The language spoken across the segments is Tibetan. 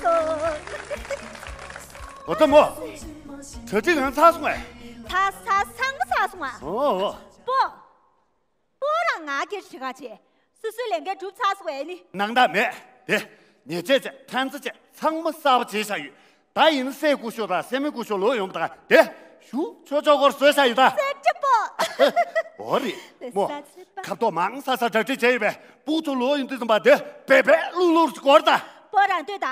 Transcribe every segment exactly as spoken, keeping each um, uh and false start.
སོ། འོ་ད་མོ། གྲ་སྒྲིག་གང་ཚར་སོང་ངས། ཚར་ཚར་ཚང་མ་ཚར་སོང་ཨ། ཨོ་ཨོ། པོ། པོ་རང་ང་སྒེར་བྱེད་ག་བྱེད། སོ་སོའི་ལས་འགན་གྲུབ་ཚར་སོང་ཨེ་ནི། སྣང་དག་མེད་དེ། ཉེས་ཆད་བཅད་ཐན་རྩ་བཅད་ཚང་མ་གསར་པ་བྱས་བཞག་ཡོད། ད་ཡིན་སྲས་སྐུ་ཞབས་དང་སྲས་མོ་སྐུ་ཞབས་ལོག་ཡོང་བ་དང་དེ་ཞུ་ཆོག་ཆོག་སྐོར་བཟོས་བཞག་ཡོད་ད། སྲས་སྐྱ་པོ། འོ་རེད་མོ། ཁ་དོག་མང་ས་ས་གྲ་སྒྲིག་བྱས་ཡོད་པས་སྤུ་ཚོ་ལོག་ཡོང་དུས་ཙམ་པ་དེ་བེ་བེ་ལུག་ལུག་སྐོར་ད། པོ་རང་ལྟོས་ད།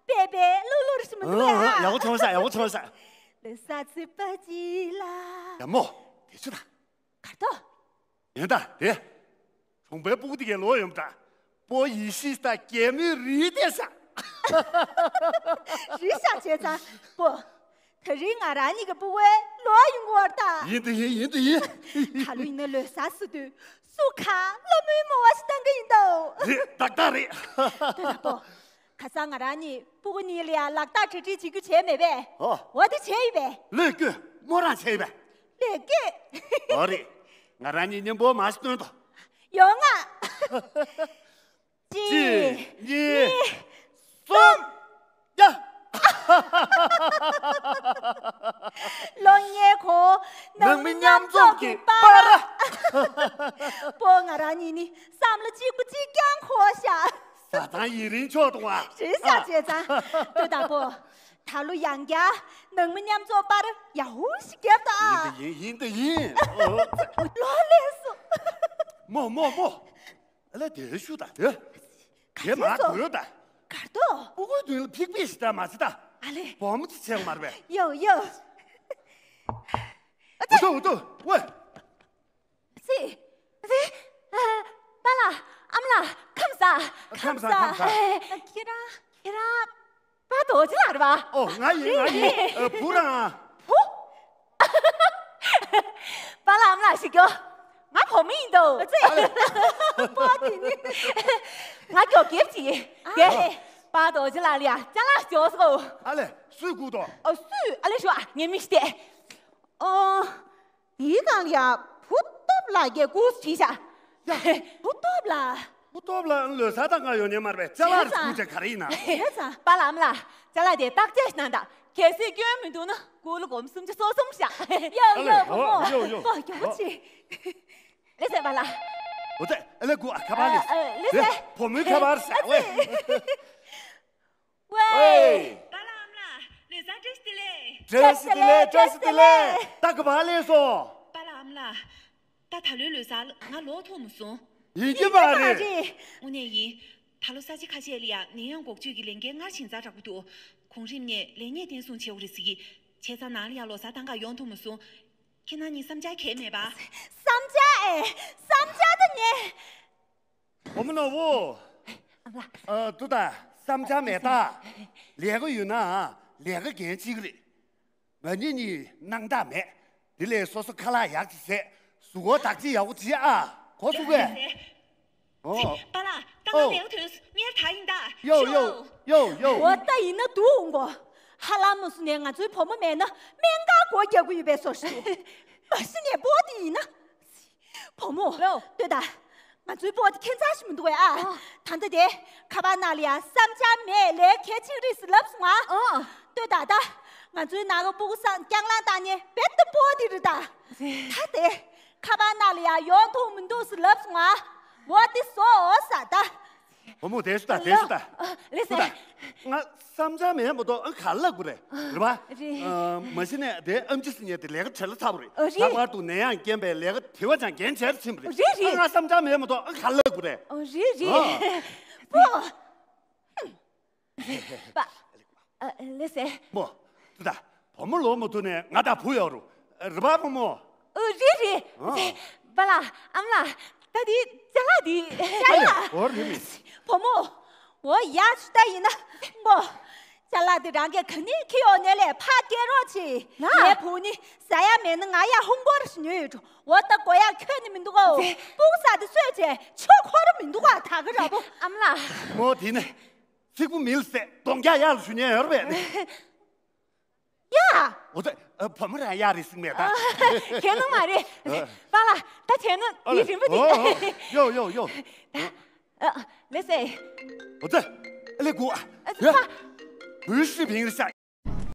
བེ་བེ་ལུག་ལུག་ཞིག་མི་འདུག་ཨ། ཡག་པོ་བྱུང་ས་ཡག་པོ་བྱུང་ས། ལེ་ས་ཚི་པ་ཅི་ལ། ཡ་མོ། དེ་ཆུ་ད། གར་ཐོག་ཡིན་ད་དེ། གྲོང་པའི་སྤུ་གུ་དེ་གས་ལོག་ཡོང་ད། པོ་ཡི་ཤི་ད་གད་མོས་རིལ་བསྡད་ཤག་རིལ་ཤག་བྱས་ཙང་པོ། ད་རིང་ང་རང་གཉིས་ཀྱི་སྤུ་གུའི་ལོག་ཡོང་གི་བར་ད། ཡིན་ད་ཡིན་ཡིན་ད་ཡིན། ད་ལོ་ཡིན་ན་ལོ་གསར་ཟེར་དུས་སུ་གང་ལ་མོའི་མོ་བ་ཞིག་བཏང་གི་ཡིན་ད། རེད་ཏག་ཏག་རེད། ལྟོས་ད་པོ། ཁ་སང་ང་རང་གཉིས་སྤུ་གུ་གཉིས་ལ་ཡང་ལག་རྟགས་གྲ་སྒྲིག་བྱེད་རྒྱུ་བྱས་མེད་པས། ཨོ། འོ་དེ་བྱས་ཡིན་པས། ལོས་སྐྱོད་མོ་རང་བྱས་ཡིན་པས། ལས་ཀྱི། ཨོ་རེད། ང་རང་གཉིས་མཉམ་པོ་མ་ཞིག་སྟོན་ཏོ། ཡོང་ང་། གཅིག་གཅིག་གཉིས། གཉིས། གསུམ། ཡ། ལོ་ཉེ་གོ། ནང་མི་མཉམ་འཛོམས་ཀྱི་པར། པོ་ང་རང་གཉིས་ནི་བསམ་བློ་གཅིག་པུ་གཅིག་རྐྱང་འཁོར་ཤག་བཟའ་ཚང་ཡིན་རིང་ཆོག་འདུག་བ། རེད་ཤག་བྱས་ཙང་། ལྟོས་དང་པོ། ད་ལོ་ཡང་བསྐྱར་ནང་མི་མཉམ་འཛོམས་པར་ཡག་པོ་ཞིག་བརྒྱབ་དང་། ཡིན་ད་ཡིན་ཡིན་ད་ཡིན། ལོ་ལེགས་སོ། མོ་མོ་མོ། ཨ་ལས་དེ་ཞུ་དང་དེ། དེ་མ་དགོས་ད། གར་དོ། ཨུ་གུའི་མདུན་ལ་ཕིག་ཕིག་ཞིག་ད་མ་ཟི་ད། ཨ་ལས། སྦོམ་གྱི་ཆེག་མར་བས། ཡོ་ཡོ། འུ་ཐུ་འུ་ཐུ་ཝེ། སི། སི། པཱ་ལགས་ཨ་མ་ལགས་ཁམས་བཟང་། ཁམས་བཟང་ཁམས་བཟང་། ཁྱེད་རང་ཁྱེད་རང་། པ་རྡོ་རྗེ་ལགས་རེད་བ། ཨོ་ང་ཡིན་ང་ཡིན། ཨ་བུ་རང་། བུ། པཱ་ལགས་ཨ་མ་ལགས་ཤིག་གྱོ། ང་བུ་མོ་ཡིན་དོ། ཨ་ཙི། པོ་དེ་ནི། ང་གྱོ་རྒྱེབ་ཅི། དེ། པ་རྡོ་རྗེ་ལགས་ལ་ཡ་ཅ་ལག་ཅོ་སོ། ཨ་ལས་སུས་བསྐུར་དོ། ཨོ་སུས་ཨ་ལས་ཞུ་ཨ་ངས་མི་ཤི་དེ། ཨོ། དེའི་སྒང་ལ་ཡ་བུ་སྟོབས་ལགས་ཀྱིས་སྐུ་བྲིས་བཞག་ཡ། བུ་སྟོབས་ལགས། བུ་སྟོབས་ལགས་ལོ་གསར་དང་ང་ཡོང་ཉན་མ་རེད་པས་ཅ་ལག་རེ་སྐུ་བྱས་ག་རེ་ཡིན་ན། བྱས་ཙང་། པཱ་ལགས་ཨ་མ་ལགས་ཅ་ལག་དེ་བརྟག་དཔྱད་ཞིག་གནང་དང་གལ་སྲིད་སྐྱོན་མི་འདུག་ན་སྐུ་ལ་སྒོར་མོ་སུམ་ཅུ་སོ་གསུམ་བཞག་ཡ་ཨ་ལས་ཡ་བུ་མོ་ཡོ་ཡོ་པོ་ཡོ་ཅི། ལེ་ཟེར་པཱ་ལགས། འོ་ཙེ་ཨ་ལས་སྐུ་ཨ་ཁ་པར་ལས། ལེ་ཟེར། བུ་མོའི་ཁ་པར་ཟེར་ཝེ། ཝེ། པཱ་ལགས་ཨ་མ་ལགས་ལོ་གསར་བཀྲ་ཤིས་བདེ་ལེགས། བཀྲ་ཤིས་བདེ་ལེགས་བཀྲ་ཤིས་བདེ་ལེགས། ད་ག་པར་སླེབས་སོང་། པཱ་ལགས་ཨ་མ་ལགས། ད་ད་ལོའི་ལོ་གསར་ང་ལོག་ཐུབ་མ་སོང་། ཡིན་གྱི་མ་རེད། དངོས་གནས་ཡིན། ད་ལོ་ས་ཆ་ཁ་ཤས་ལ་ཡང་ནད་ཡམས་འགོག་བཅོས་ཀྱི་ལས་འགན་སྔར་བཞིན་ཛ་དྲག་པོ་འདུག་གོང་རིམ་ནས་ལས་གནས་བརྟན་སྲུང་བྱེད་དགོས་རེད་ཟེར་གྱི། བྱས་ཙང་ནང་ལ་ཡང་ལོ་གསར་གཏོང་ག་ཡོང་ཐུབ་མ་སོང་། ཁྱེད་རང་གཉིས་བསམ་འཆར་གང་ཡང་མེད་པ། བསམ་འཆར་ཨེ། བསམ་འཆར་ད་ངས། བུ་མོ་ནོར་བུ། ཨ་ལ། ཨ་ཏུ་ད་བསམ་འཆར་མེད་ད། ལས་ཀ་ཡོད་ན་ལས་ཀ་འགན་གཅིག་རེད། ང་གཉིས་གཉིས་སྣང་དག་མེད། དེ་ལས་སོ་སོ་ཁ་ལག་ཡག་ཅིག་བཟས། གཟུགས་པོ་བདག་གཅེས་ཡག་པོ་བྱེད་ཨ། གོ་སོང་ངས། ཨོ། པཱ་ལགས་ད་ང་ལས་ཀ་ཐོན་སོང་། གཉེར་ད་ཡིན་ད། ཡོ་ཡོ་ཡོ་ཡོ། འོ་ད་ཡིན་ན་འདུག་འོང་གོ། ཧ་ལམ་མུ་སུ་ནས་ང་ཚོའི་བུ་མོ་མེད་ན་སྨན་ཁང་སྒོ་རྒྱག་གི་ཡོད་པའི་བཟོ་ཞིག་འདུག་མ་གཞི་ནས་པོ་དེ་ཡིན་ན། བུ་མོ། ལོ། ལྟོས་དང་། ང་ཚོའི་པོ་དེ་ཁྱད་མཚར་ཞིག་མི་འདུག་གས་ཨ། ཨ། ད་ལྟ་དེ་ཁ་པར་ནང་ལ་ཡང་བསམ་འཆར་མེད་ལས་གལ་ཆེ་རེད་ཟེར་ལབ་སོང་ཨ། ཨ། ལྟོས་དང་ད། ང་ཚོའི་ནང་གི་སྤུ་གུ་སང་སྐྱང་ལང་བཏང་ཉེ་བེད་དུ་པོ་དེ་རེད་ད། ད་དེ་ཁ་པར་ནང་ལ་ཡང་ཡོང་ཐུབ་མི་འདུག་ཟེར་ལབ་སོང་ཨ། འོ་དེ་བཟོ་ས་ད། བུ་མོ་དེ་ཤུ་ད་དེ་ཤུ་ད། ལེ་ཤུ་ད། ང་བསམ་འཆར་མེད་མ་གཏོགས་ཨ་ག་ལ་དགོས་རེད། རེད་པ། རེད། ཨ་མ་གཞི་ནས་དེ་ཨམ་ཆི་སི་ཉེ་དེ་ལས་ཀ་བྲེལ་ལ་ཚ་པོ་རེད། རེད། ལྷག་པར་དུ་ནད་ཡམས་རྐྱེན་པས་ལས་ཀ་དེ་བ་ཅང་འགན་ཆེར་ཕྱིན་པ་རེད། རེད་རེད། ཨ་ང་བསམ་འཆར་མེད་མ་གཏོགས་ཨ་ག་ལ་དགོས་རེད། རེད་རེད། ཨ། པོ། པ། ཨ་ལེ་ཤུ། མོ། ཏུ་ད། བུ་མོ་ལོག་མ་ཐུབ་ནས་ང་དང་བུ་ཡོད་རུ། རེད་པ་བུ་མོ། ཨོ་རེད་རེད། ཨ། པཱ་ལགས་ཨ་མ་ལགས་ད་དེ་ཅ་ལག་དེ། ཅ་ལག་ཨོ་རེད་རེད། བུ་མོ། འོ་ཡ་ཤུ་ད་ཡིན་ན་མོ། ཅ་ལག་དེ་རང་གིས་ག་ནས་ཁྱེར་ཡོང་ནས་ལས་ཕར་སྐྱེལ་རོགས་གྱིས། ང་། ངའི་བུ་ནི་ཟ་ཡ་མེད་ན་ང་ཡ་ཧུང་པོར་ཞུ་ཉོས་ཡོད་འགྲོ། འོ་ད་དགོས་ཡ་ཁྱོན་ནས་མི་འདུག་གོ། ཙེ། སྤུ་གུ་ཟ་དེ་གསོས་བྱས་ཆོ་འཁོར་མི་འདུག་ག་ད་ག་ར་བོ། ཨ་མ་ལགས། མོ་དེ་ནི། ཚིག་པོ་མི་ལ་ཟད་གདོང་རྒྱག་ཡག་ལ་ཞུ་ཉན་ཡོད་རེད་པས། ཡ། འོ་ད་བུ་མོ་རང་ཡག་རེད་ཟིག་མེད་ད། ཁྱེད་ནང་མ་རེད། པཱ་ལགས་ད་ཁྱེད་ནང་ཨ་ལེ། དེ་རིན་པོ་དེ། ཡོ་ཡོ་ཡོ། ལེ་ཤུ། འོ་ད་ཨ་ལེ་གོ། ཨ་ཙི་པཱ། 不是凭善，